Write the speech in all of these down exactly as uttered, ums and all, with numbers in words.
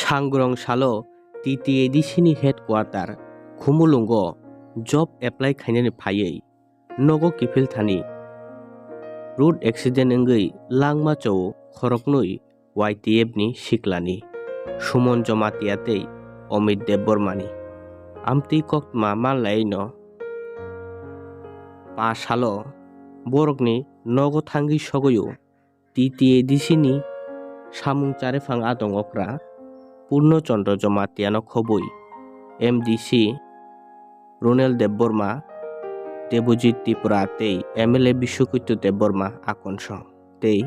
Thangrong salo T T A D C ni headquarter Khumulwngo job apply khainani phaiwi nogo kiphil thani road accident wngwi langma chao khoroknwi Y T F ni siklani Suman Jamatia tei Amit Debbarma ni amtwi koktma manlaiwi no pa salo borokni nogo thangwi sogwi o. T T A D C ni samung chariphang adong okra Purno Chandra Jamatia no khobwi M D C Runel Debbarma, Debojit Tripura tei M L A Biswakutu Debbarma Akonsong tei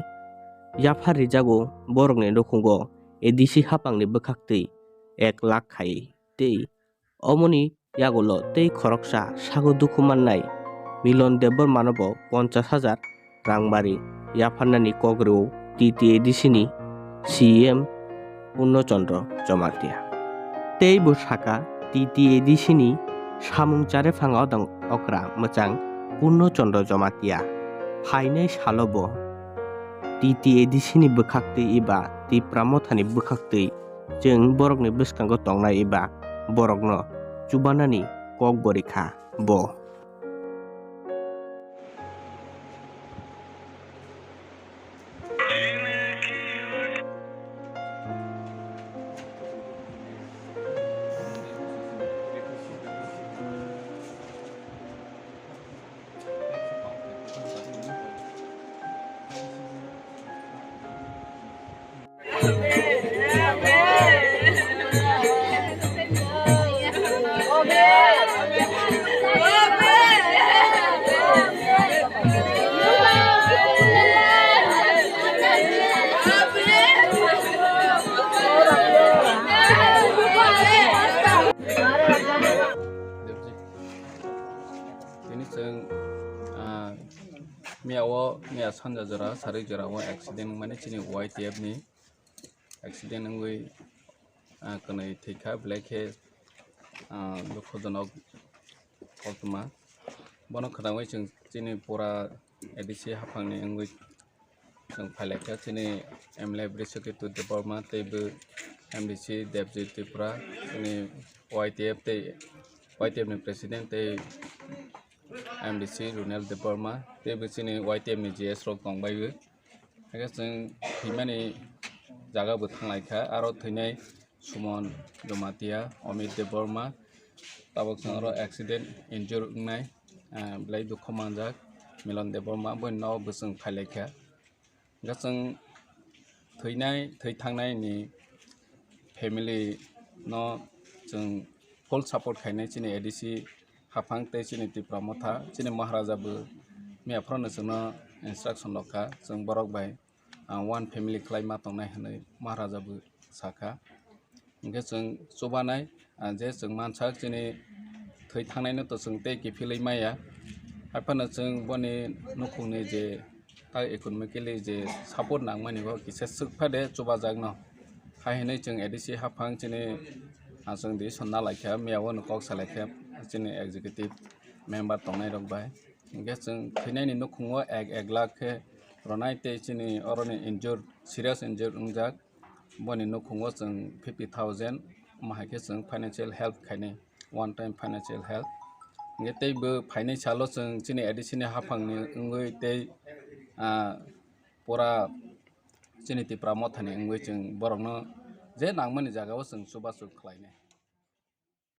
yaphar rijago borokni nukhungo A D C haphangni bwkhaktwi ek lakh khai tei omoni yagulo tei khoroksa sago dukhu mannai Milon Debbarmano bo ponchash hajar rangmari yapharnani kok rwo T T A D C ni C E M Purno Chandra Jamatia. Tei bo saka T T A D C ni samung chariphang odong okra mwchang Purno Chandra Jamatia phainai salo bo T T A D C ni bwkhaktwi eba Tipra Mothani bwkhaktwi chwng borokni bwskango tongnai eba borokno chubanani kok bo rikha bo. Tini chwng, ah, miya o, miya sanja jora, sari jora o accident wngmani chini Y T F ni accident wngwi, ah, kwnwi thwikha, belai khe, ah, dukhojonok koktwma. Bono khwnagwi chwng chini pura A D C haphangni wngwi chwng phailaikha chini M L A Brishaketu Debbarma tei bo M D C Debjit Tripura, chini Y T F tei Y T F ni president tei M D C Runel Debbarma tei bo chini Y T F ni G S rok tongbai bo. Haikhe chwng thwimani jaga bo thanglaikha, aro thwinai Suman Jamatia, Amit Debbarma, tabuk chwng oro accident injure wngnai, ah, belai dukhu manjak Milon Debbarma, boni nogo bo chwng phailaikha. Hwnkhe chwng thwinai, thwi thangnai ni family no chwng full support khainai chini A D C haphang tei chini Tipra Motha, chini Maharaja bo miya phano chwngno instruction rwkha, chwng borok bai, ah, one family khlai ma tongnai hwnwi Maharaja bo sakha. Hwnkhe chwng chubanai, ah, je chwng mansak chini thwi thangnaino to chwng tei kiphilwi maya. Haiphano chwng boni nukhungni je tak economically je support nangmani bo kisa swk phade chubajakno. Hai hwnwi chwng A D C haphang chini, ah, chwng decision nalaikha, miya bono kok salaikha chini executive member tongnairok bai. Hwnkhe chwng thwinaini nukhungo ek ek lakh khe rwnai tei chini oroni injured, serious injured wngjak. Boni nukhungo chwng fifty thousand, omo hai khe chwng financial help khainai, one time financial help. Hwnkhe tei bo phainai salo chwng chini A D C ni haphangni wngwi tei, ah, pura chini Tipra Mothani wngwi chwng borokno je nangmani jagao chwng chubachu khlainai.